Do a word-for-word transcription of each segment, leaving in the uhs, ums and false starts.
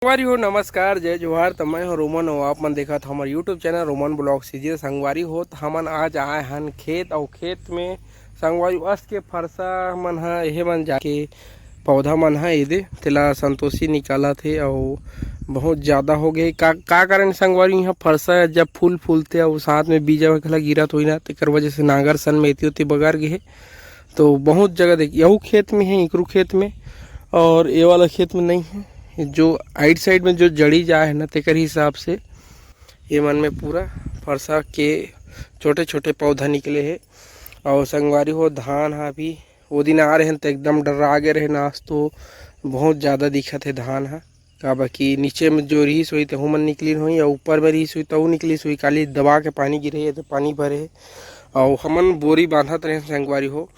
संगवारी हो, नमस्कार, जय जोहार। त मैं हूं रोमन अउ आप मन देखत हव हमर YouTube channel Roman blog CG. संगवारी हो, त हमन आज आए हन खेत, अउ खेत में संगवारी हो, अस के फरसा मन ह, एहे मन जाके पौधा मन ह एदे, तेला संतोषी निकालत हे अउ बहुत ज्यादा हो गए। का, का कारण संगवारी, इहाँ फरसा जब फूल फूलथे अउ साथ में बीजा घला गिरत होही ना, तेकर वजह से नांगर सन में एती ओती बगर गे हे। तो बहुत जगह देख, यहू खेत में है, एकरू खेत में, और ये वाला खेत में नहीं है। जो आइड साइड में जो जड़ी जाए है ना, तेकर हिसाब से ये मन में पूरा फरसा के छोटे छोटे पौधा निकले हे। और संगवारी हो, धान हा भी वो दिन आ रहे हैं तो एकदम डर्रा गे रहे ना, आज तो बहुत ज़्यादा दिखत है धान हा। काबर कि नीचे में जो रिहिस होही, तेहू मन निकलिन होही, अउ ऊपर में रिहिस होही, तहू निकलिस होही। काली दबा के पानी गिरे हे, तो पानी भरे हे। अउ हमन बोरी बांधत रहेन संगवारी हो,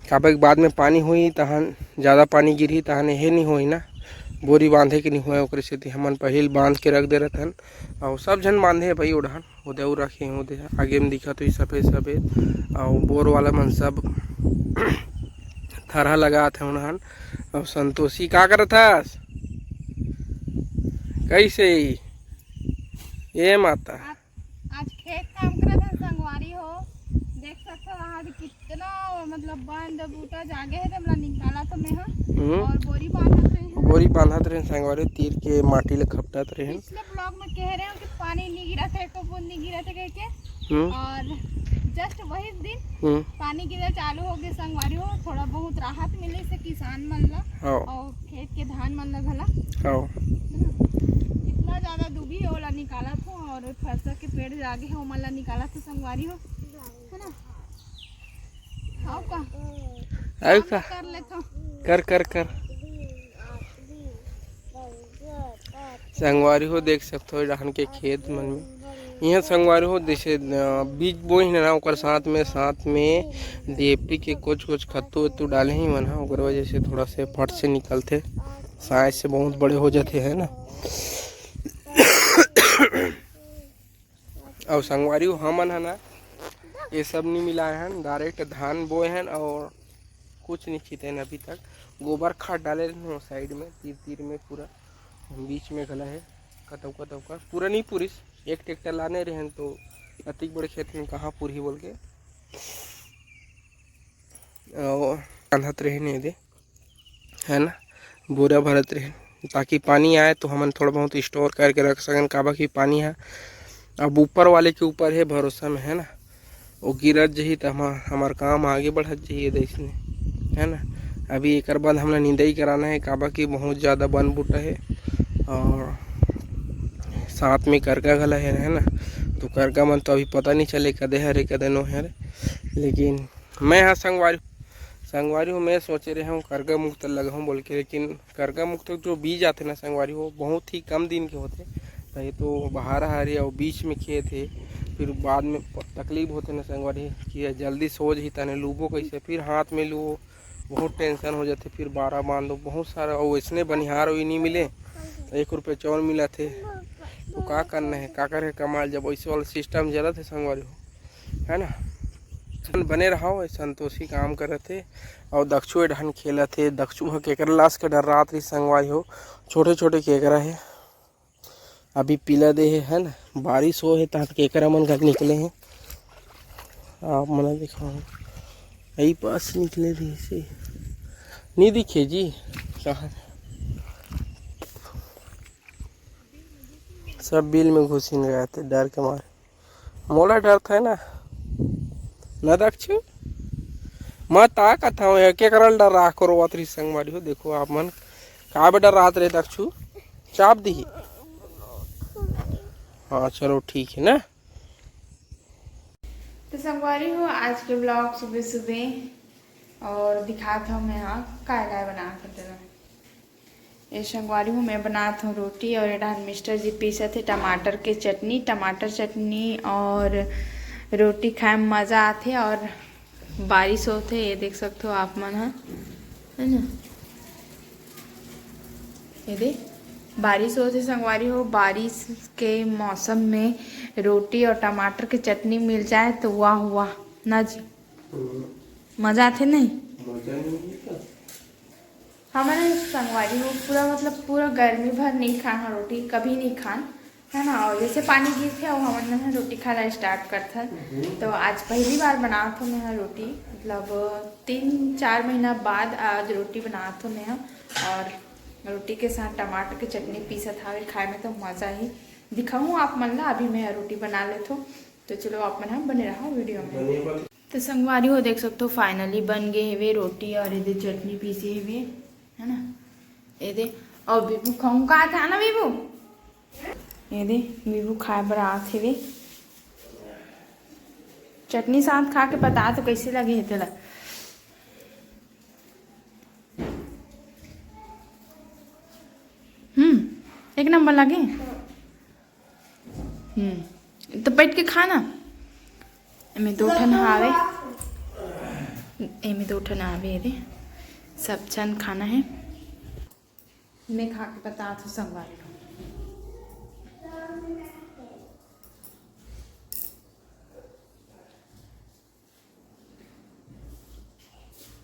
काबर कि बाद में पानी होही, तहन ज़्यादा पानी गिरही, तहन एहे नी होही ना, बोरी बांधे के नी होय, ओकरे सेती हमन पहिल बांध के रख दे रहथन। अउ सब झन बांधे हे भाई, ओढ़न ओदे अउ रखे हे, ओदे आगे में दिखत होही सफेद सफेद, अउ बोर वाला मन सब थरहा लगात हे उन्हन। अउ संतोषी का करत हस? कैसे? ए माता। आज, आज खेत काम करत हन संगवारी हो, देख सकत हो, आज कितना मतलब बंद बूटा जागे हे, तेमला निकालत हों मैं हा। हम्म। और बोरी बांधत रहे हन। बोरी बांधत रहे संगवारी, तीर के माटी ल खपटत रहे। पिछले ब्लॉग में कह रहे हो कि पानी नहीं गिरा था, एको बूंद नहीं गिरा था कह के। हम्म। और जस्ट वही दिन हम्म। पानी गिरे चालू हो गए संगवारी हो, थोड़ा बहुत राहत मिले से किसान मन ला। हाँ। और खेत के धान मन ला घला। हाँ। है ना? इतना ज्यादा दुबी हे, ओला निकालत हों, और फरसा के पेड़ जागे हे, ओमन ला निकालत हों संगवारी हो, है ना? आओ का? आओ का? कर लेथों। कर, कर, कर। संगवारी हो, देख सकत हो, ए डहन के खेत मन में इहाँ संगवारी हो, जैसे, अ, बीज बोए हे ना, ओकर साथ में, साथ में डीएपी के कुछ, कुछ खत्तू वत्तू डाले ही मन ह, ओकर वजह से थोड़ा से फट से निकलथे, साइज से बहुत बड़े हो जाथे, है ना। अउ संगवारी हो, हमन ह ना, ये सब नहीं मिलाए हन, डायरेक्ट धान बोए हन और कुछ नहीं छिते हन अभी तक। गोबर खाद डाले रहन साइड में, तीर तीर में पूरा, बीच में घला है, कतौका कतौका पूरा नहीं पूरिस। एक ट्रैक्टर लाने रहन तो अतिक बड़े खेत में कहाँ पूरही बोल के, अउ बांधत रहन एदे, है ना, बोरा भरत रहन, ताकि पानी आए तो हमन थोड़ा बहुत स्टोर करके रख सकन, काबर कि पानी ह अब ऊपर वाले के ऊपर है भरोसा में, है ना। वो गिरत जही त हम, हमार काम आगे बढ़त जही, ये देख ने, है ना। अभी एकर बाद हमला निंदाई कराना है, काबर कि बहुत ज़्यादा बन बूटा है और साथ में करका घला है, है ना। तो करका मन तो अभी पता नहीं चले कदे हरे कदे नो हरे, लेकिन मैं हा संगवारी, संगवारी हो, मैं सोचे रहे हूँ करका मुक्त लगाऊँ बोल के, लेकिन करका मुक्त जो बीज आथे ना संगवारी हो, बहुत ही कम दिन के होथे। तो ये तो बहारा हरे और बीच में खेत है, फिर बाद में प-, तकलीफ होथे ना संगवारी कि ये जल्दी सोझ ही तने लूबो कैसे, फिर हाथ में लूबो, बहुत टेंशन हो जाथे। फिर बारा बांधो बहुत सारा, और वैसने बनिहार भी नहीं मिले, एक रुपये चाउर मिलत हे, तो का करना है, का करे कमाल, जब वैसे वाला सिस्टम चलत है संगवारी हो, है ना। बने रहो, संतोषी काम करत हे। और दक्षू ए डहन खेलत हे। दक्षू ह केकरा लास के डर्रात रही संगवारी हो, छोटे छोटे केकरा हे, अभी पीला दे हे, है ना। बारिश हो हे तहाँ केकरा मन घर निकले हे। आप मन देखो, यही पास निकले रही से नहीं दिखे जी, कहाँ सब बिल में घुसिन गए थे डर के मारे। मोला डरथे ना, न दक्षू? मैं ता कथंव, एके करल डर्राके रोवत रही संगवारी हो। देखो आप मन, का बे डर्रात रहे दक्षू? चाप दिही। हाँ, चलो ठीक है ना। तो संगवारी हो, आज के ब्लॉग सुबह सुबह और दिखात हूँ मैं, हाँ, काय काय बना के तेला। ये संगवारी हो, मैं बनात हूँ रोटी और ये डहन मिस्टर जी पीसत हे टमाटर के चटनी। टमाटर चटनी और रोटी खाए में मज़ा आथे और बारिश होत हे, ये देख सकत हो आप मन ह, है ना। ये दे, बारिश होत हे संगवारी हो, बारिश के मौसम में रोटी और टमाटर के चटनी मिल जाए तो वाह वाह ना जी। हम्म। मज़ा आथे नहीं? मज़ा नहीं आता। हमन संगवारी हो पूरा, मतलब, पूरा गर्मी भर नहीं खान रोटी, कभी नहीं खान, है ना। और जैसे पानी गिरथे, अउ हमन मन ह रोटी खाना स्टार्ट करथन। तो आज पहली बार बनात हो मैं ह रोटी, मतलब, तीन चार महीना बाद आज रोटी बनात हो मैं ह। और रोटी के साथ टमाटर के चटनी पीसत हावे, खाए में तो मजा ही। दिखाऊँ आप मन ला, अभी मैं ह रोटी बना लेथो। तो चलो, आप मन ह बने रहा वीडियो में। तो संगवारी हो, देख सकते हो, finally बन गए हेवे रोटी और इधर चटनी पीसे हेवे, है ना। ये दे, और बीबू खाऊं का था ना बीबू, ये दे, बीबू खाए बर आत हेवे। चटनी साथ खा के बता तो कैसे लगे हे तेला। हम्म, एक नंबर लगे। हम्म, तो बैठ के खाना। एमे दो ठन हावे, एमे दो ठन हावे रे, सब झन खाना है। मैं खा के बता तो संगवारी हो।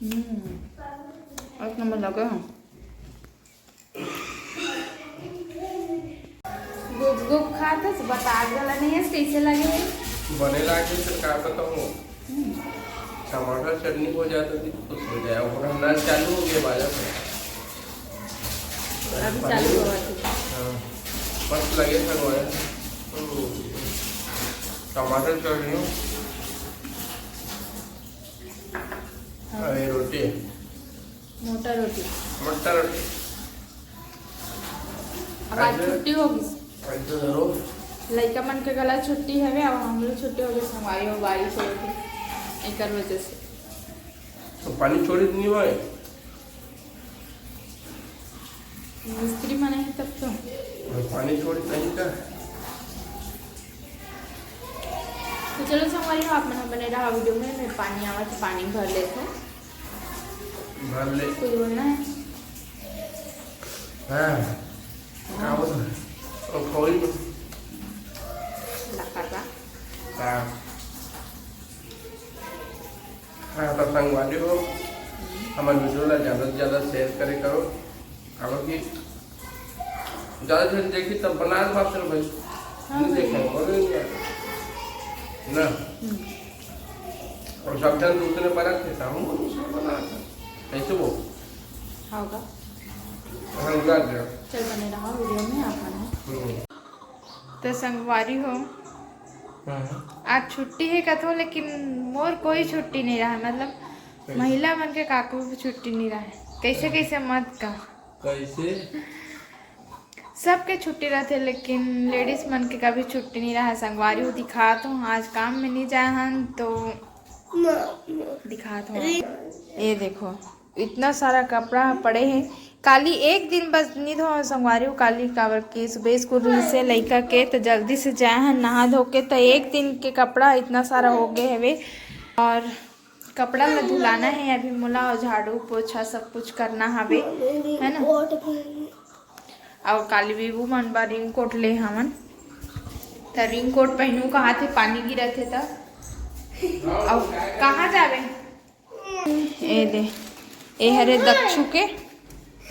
हम्म, एक नंबर लगे हैं। गुप गुप खात हस, बता गला नहीं है, कैसे लगे? बने लागे, फिर का बताऊँ? हम्म। टमाटर चटनी हो जाए तो दिल खुश हो जाए। और नल चालू हो गया बाजार में। अभी चालू हुआ थी। हाँ, मस्त लगे था वो है। हम्म। टमाटर चटनी। हाँ। अरे रोटी। मोटा रोटी। मोटा रोटी। अब आज ऐसे छुट्टी होगी। ऐसे धरो। लइका मन के गला छुट्टी हवे, अब हम लोग छुट्टी हो गए, संगवारी हो बारिश हो गई, एकर वजह से। तो पानी छोड़ी नहीं हुआ है। मिस्त्री मन है तब तो। और पानी छोड़ी नहीं का? तो चलो संगवारी हो, आप मन बने रहा वीडियो में, मैं पानी आवा तो पानी भर लेता हूँ। भर ले। कुछ बोलना है? हाँ। का बोल? और खोई में। लखा का। हाँ। हाँ, तो संगवारी हो, हमर वीडियो ला ज्यादा से ज्यादा शेयर करे करो, काबर कि ज्यादा झन देखी तब बना दे बात करो भाई। हाँ नहीं भाई। देखे, बोले नहीं यार। ना। हम्म। और सब झन दूसरे बना थे, तो हम दूसरे बना थे। कैसे वो? हाँ का? हाँ, उड़ा दे। चल बने रहा वीडियो में आप बना। हम्म। तो संगवारी हो, हाँ। आज छुट्टी है कथो, लेकिन मोर कोई छुट्टी नहीं रहा, मतलब कैसे? महिला मन के काकू भी छुट्टी नहीं रहा है। कैसे कैसे? कैसे मत का। कैसे? सबके छुट्टी रहथे, लेकिन लेडीज मन के कभी छुट्टी नहीं रहा। संगवारी हो दिखात हूँ, आज काम में नहीं जाए हन तो दिखात हूँ। ये देखो, इतना सारा कपड़ा पड़े हे। काली एक दिन बस नहीं धोए संगवारी हो, काली काबर के सुबह स्कूल रहिसे लइका के, तो जल्दी से जाए हन नहा धो के, तो एक दिन के कपड़ा इतना सारा हो गए हवे। और कपड़ा ला धुलाना है अभी मोला, और झाड़ू पोछा सब कुछ करना हवे, है ना। और काली बीबू मन बर रेनकोट ले हमन, त रेनकोट पहनू कहा थे, पानी गिरत हे त। और कहाँ जावे? ए दे, ए हरे दक्षु के।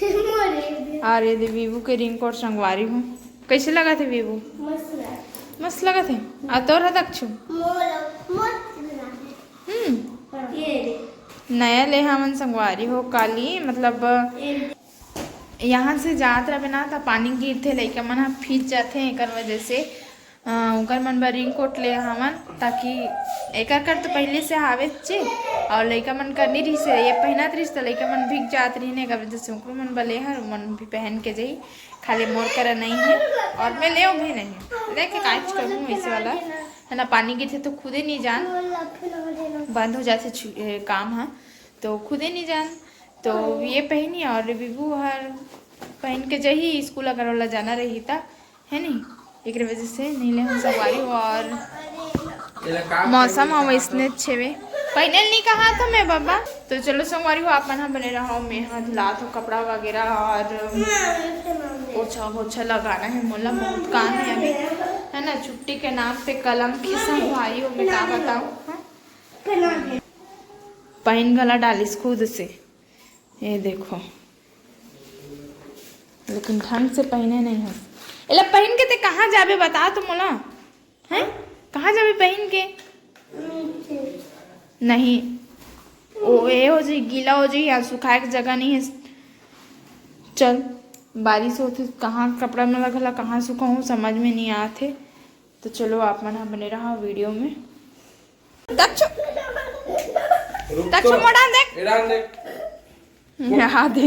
और ये दे बीबू के रेनकोट संगवारी हो। कैसे लगा थे बीबू? मस्त लगा। मस्त लगा थे। आ तोर ह दक्षु? मोर मस्त लगा थे। हम्म। हाँ। ये दे। नया ले हमन संगवारी हो काली, मतलब ये दे। यहाँ से जात रहे ना, त पानी गिरथे, लइका मन ह भीज जाथे, एकर वजह से अ, उनकर मन बर रेनकोट ले हवन, ताकि एकर कर तो पहले से हावेच चे, और लइका मन कर नहीं रहिस हे, ये पहनत रहिस त लइका मन भीग जात रहिन, एकर वजह से उनकर मन बर ले हन, मन भी पहन के जाई, खाली मोर करा नहीं है और मैं ले भी नहीं, लेके कांच करूँ वैसे वाला है ना, पानी गिरथे तो खुदे नहीं जान, बंद हो जाथे छु-, ए, काम ह, तो खुदे नहीं जान, तो ये पहनी और विभू हर पहन के जही स्कूल अगर ओला जाना रही त, है नहीं, एकरे वजह से नहीं ले हम संगवारी हो। और मौसम ह वैसने छेवे, पहने नहीं कहा था मैं बाबा। तो चलो संगवारी हो, आप मन ह बने रहो, मैं हाथ लात हो कपड़ा वगैरह और पोछा वोछा लगाना है मोला, बहुत काम है अभी, है ना। छुट्टी के नाम पे कलम खिसा भाई हो, मैं का बताऊँ, हाँ? पहन गला डालिस खुद से, ये देखो। लेकिन ढंग से पहिने नहीं हस। एला पहिन के ते कहाँ जाबे, बता तो मोला, हैं? कहाँ जाबे पहिन के? नहीं, ओ ए हो जाही, गीला हो जाही, यहाँ सुखाए के जगह नहीं है। चल, बारिश होथे, कहाँ कपड़ा में लगला, कहाँ सुखाऊँ, समझ में नहीं आत हे। तो चलो, आप मन ह बने रहा वीडियो में। दक्षु, रुक दक्षु तो। मोड़ा देख। एरान देख। हाँ दे।